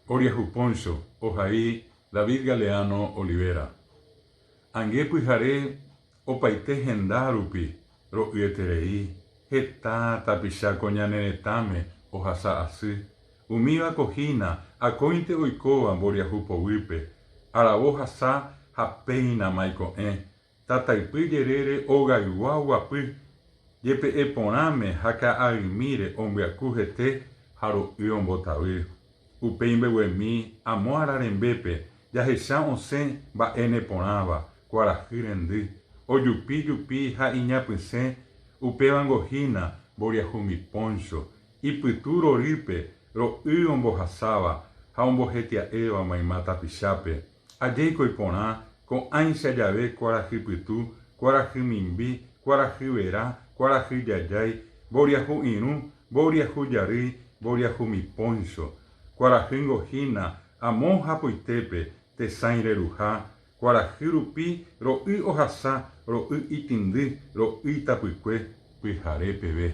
Mboriahu Póncho, ohai David Galeano Olivera. Ange pyhare opaite henda rupi ro'yeterei, heta tapicha ko ñane retãme ohasa asy. Umíva ko hína akóinte oikóva mboriahu poguýpe, aravo hasa ha péina maiko'ẽ, Tataypy jerére ogaygua oguapy, jepe'e porãme ha ka'aymíre ombyaku hete ha ro'y ombotavy. Upéi mbeguemi amo ararembépe jahecha osẽ mba'e neporãva, kuarahy rendy, ojupi jupi ha iñapysẽ, upévango hína mboriahumi póncho, ipytu rorýpe ro'y ombohasáva ha ombohetia'éva mayma tapichápe. Ajéiko iporã ko'ãicha jave kuarahy pytu, kuarahy mimbi, kuarahy vera, kuarahy jajái, mboriahu irũ, mboriahu jarýi, mboriahumi póncho. Kuarahýngo hína amo hapoitépe tesãi reruha, kuarahy rupi ro'y ohasa, ro'y itindy, ro'y tapykue pyhare peve.